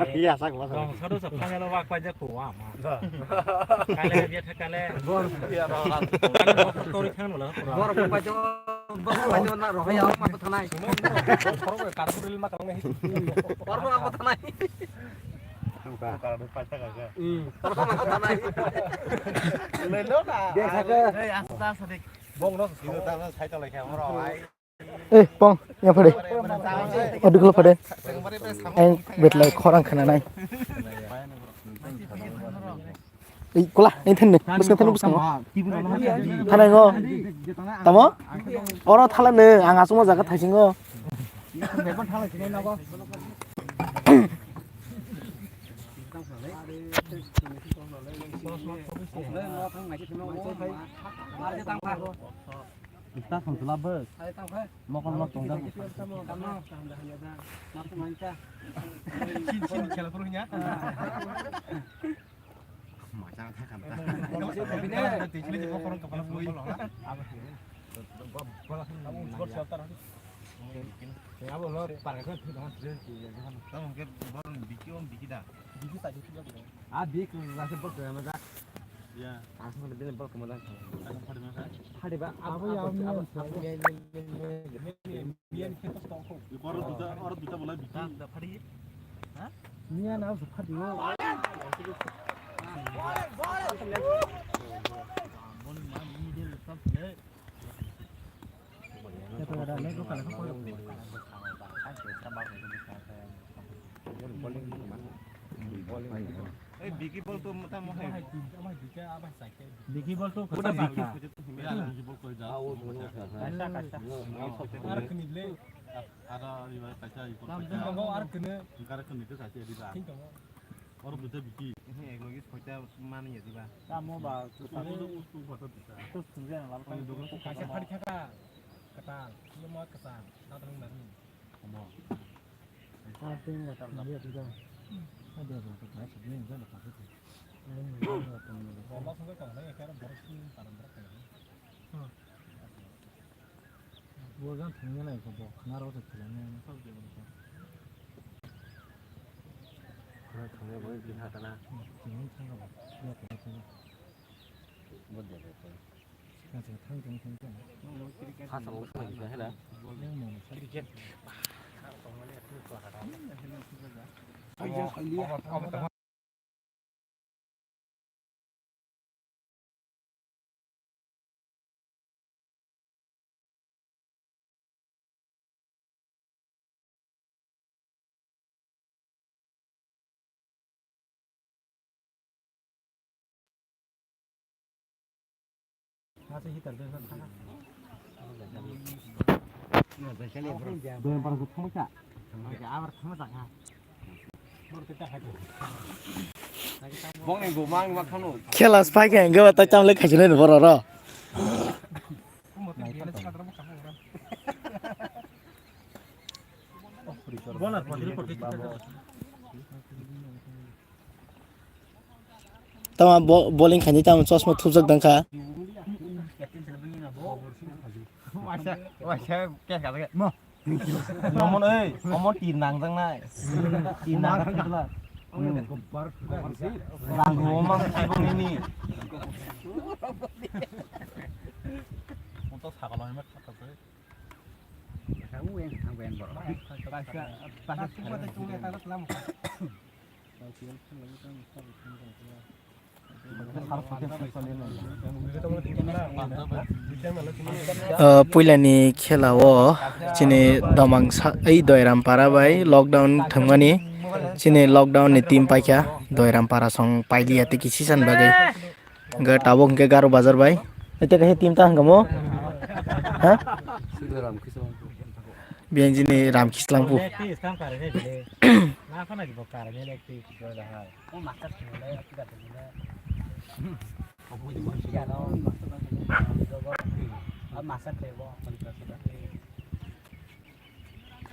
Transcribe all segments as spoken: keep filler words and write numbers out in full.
Iya, sak, sak. Dong, sado sok kanya lo wak paja ko wa ma. Kale, dia kale. Bor, iya, ro, ro. Kale, bor, tori khan wala, ro. Bor, bor, paja, bor, paja, na, ro, ya, ma, ko thanai. Bor, bor, kar ko ril ma, kang, bor, bor, ma, ko thanai. Kar ko paja, kar ko. Hmm, bor, bor, ma, ko thanai. Le lo na. Dia kha ke. Ei, asta, asta, dik. Bong, no, sino, ta, sai, ta, le, kya, ro, ai. Eh, pong, ya phade. Odi kholo phade. Ang betlai khorang khana nai. Ei, kola, ei thanne. Bwskang thanne, bwskang. Thanai ngo. Tamo? Oro thala ne, ang asuma jaga thaisingo. Ita song tula bus. Mokol nok tong jago. Sin, sin, khela phuru hinya. Machang kha kanta. Tei chili chili bokhorok kapala phuru bolo. Abo lo parka khe thwi dong. Tamo khe borok biki om biki da. Biki ta biki da. A bik rasa bok ya maja. Ya. Asma de bini bok maja. Asma de maja. Hadi ba. Abo ya, abo ya. Oro duta, oro duta bolai biki. Da phadi. Ha? Niya na phadi. Biki bol to kota biki. Ar kini le. Ar kini le. Oro buta biki. He, ek logi soita mani ya diba. Tamo ba, to sungja na lal. Kaisa phari thaka. Katal, mo katal. Katal nang. Mo. Katal nang ya diba. Ada apa? Kaisa ni enggak ada apa? Mo sungja katal ya kira baru sih, parang berat ya. Bo jang thangya nai ko bo khna ro se thilai nai. Khna thangya bo bi ha tana. Thangya bo. Bo de ko. Ka se thang thang thang thang. Ha sa bo thang thang hela. Cricket. Ai ya. Khela spai khe hwnkhe bo tai tamo le khaisini borok rok. Tamo bo-, bowling khainai tamo chosma thupjak dangkha. Omo no, omo tir nangjak nai. Tir nangjak nai. Rang rwma khaibok nini. Omo to sakalo hwnma khatak se. Ah, puilani khela o chini Domang sa-, ei Doiram para bai lockdown thwngmani, chini lockdown ni team paikha Doiram para song pailiya tei kisi san bagwi. Hwnkhe tabuk hwnkhe Garo bazar bai. Ete kaisa team ta hwnkhe mo? Ha? Biyang jini Ramkislang pu.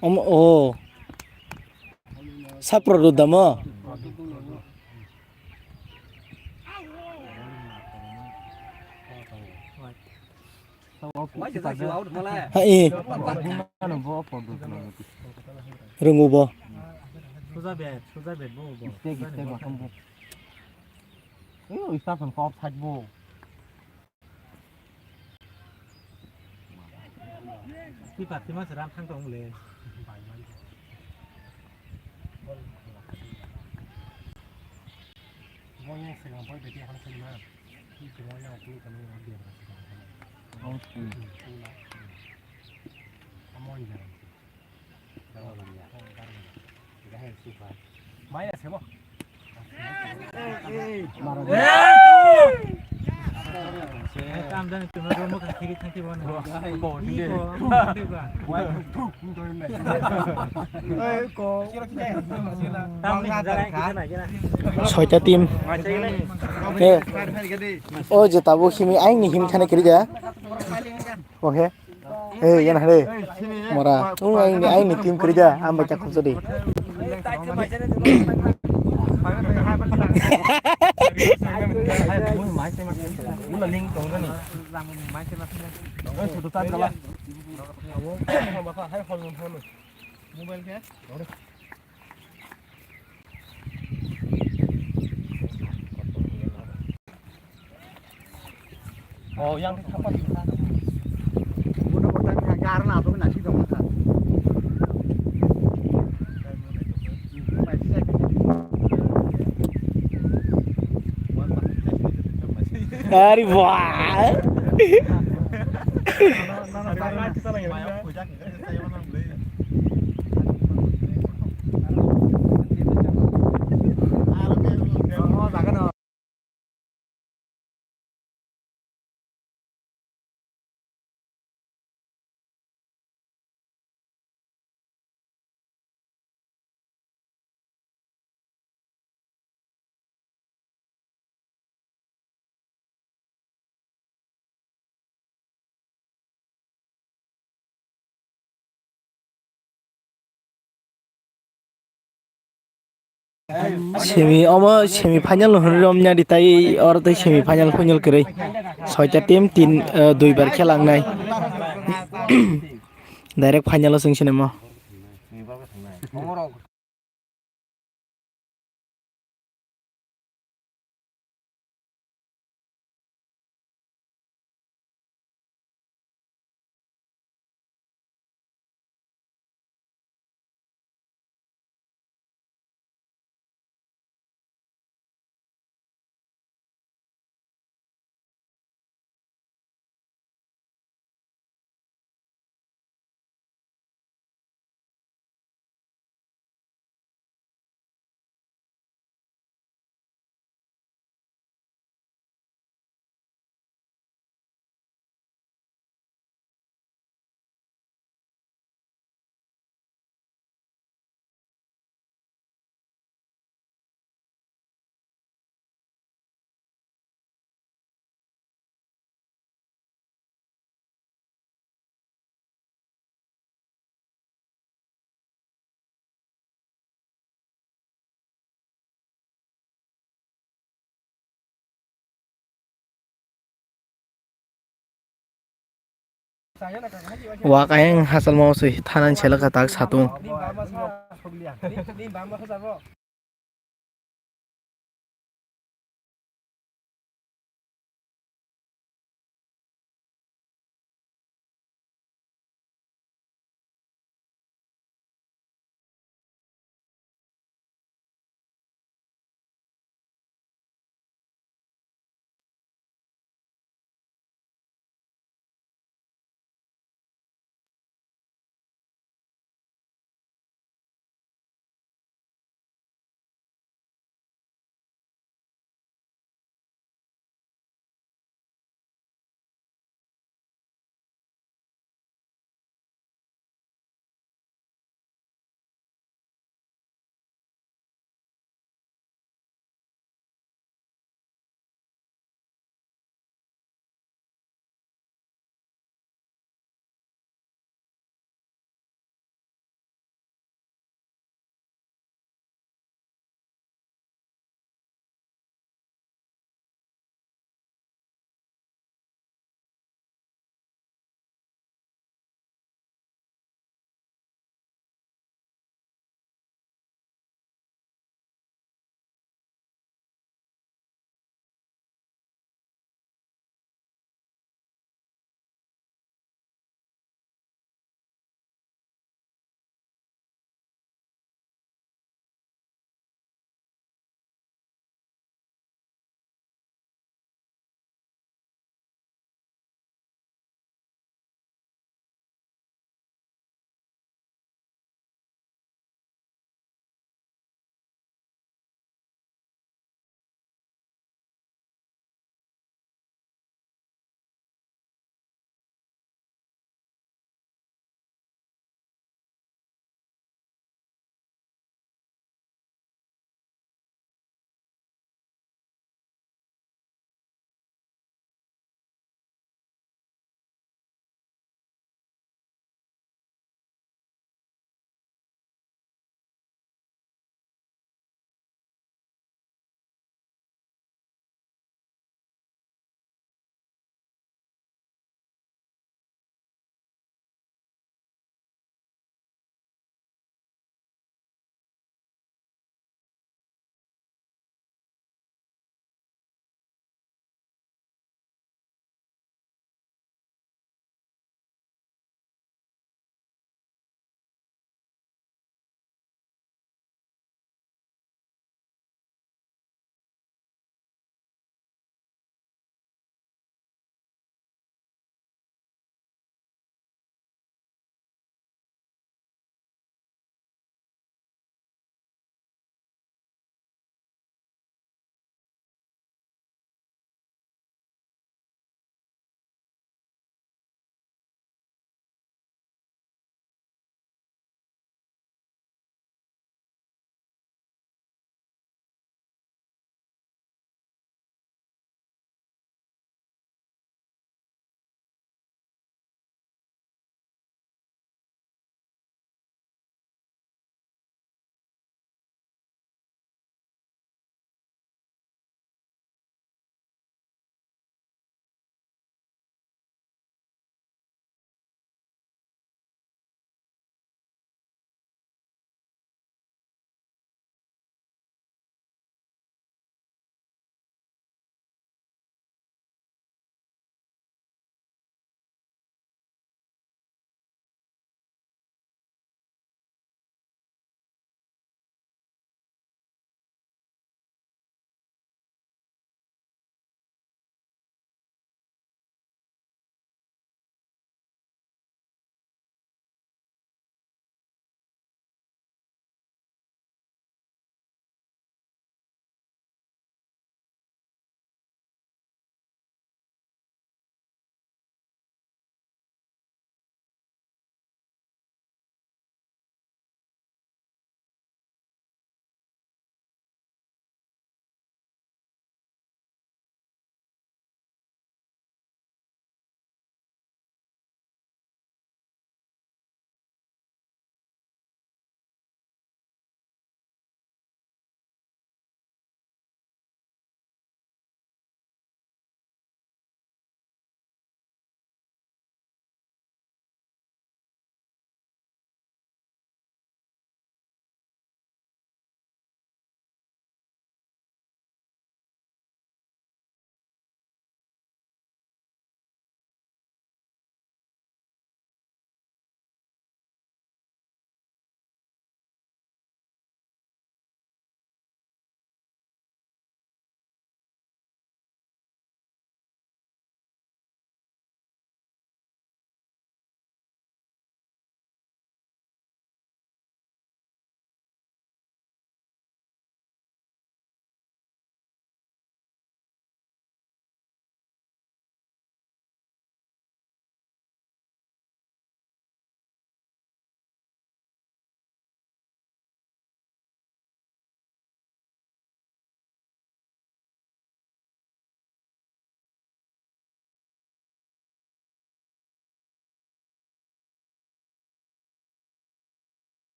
Om, oh. Sapro rudamo. Ha, i. Rwngu bo. Suja bet, suja bet bo bo. Stay, stay, stay, stay. Ui, ui, stop, stop, side bo. Ti pati mas ram thang tong le. Bo yang segang boy beti akan selima. Ti semua yang aku kami orang dia berhasil. Oke. Amon jangan. Soita team. Eh, o je tabuk simi aini him khani kiri ja. Oke. Hei, yan hare. Mora. Ung aini, aini team kiri ja. Am bacha khumsa di. Mobile ke? Oh, yang di tempat itu. Bunuh kota ini, karena apa kena sih dong, kan? Ari wah. Semi omo semi final no hwnwi romya di tai oro tei semi final final kwrwi soita team tin dui bar khela wngnai. Direct final o chwng sinimo. Wak ayang hachal mau swi thanani selaka tak satung.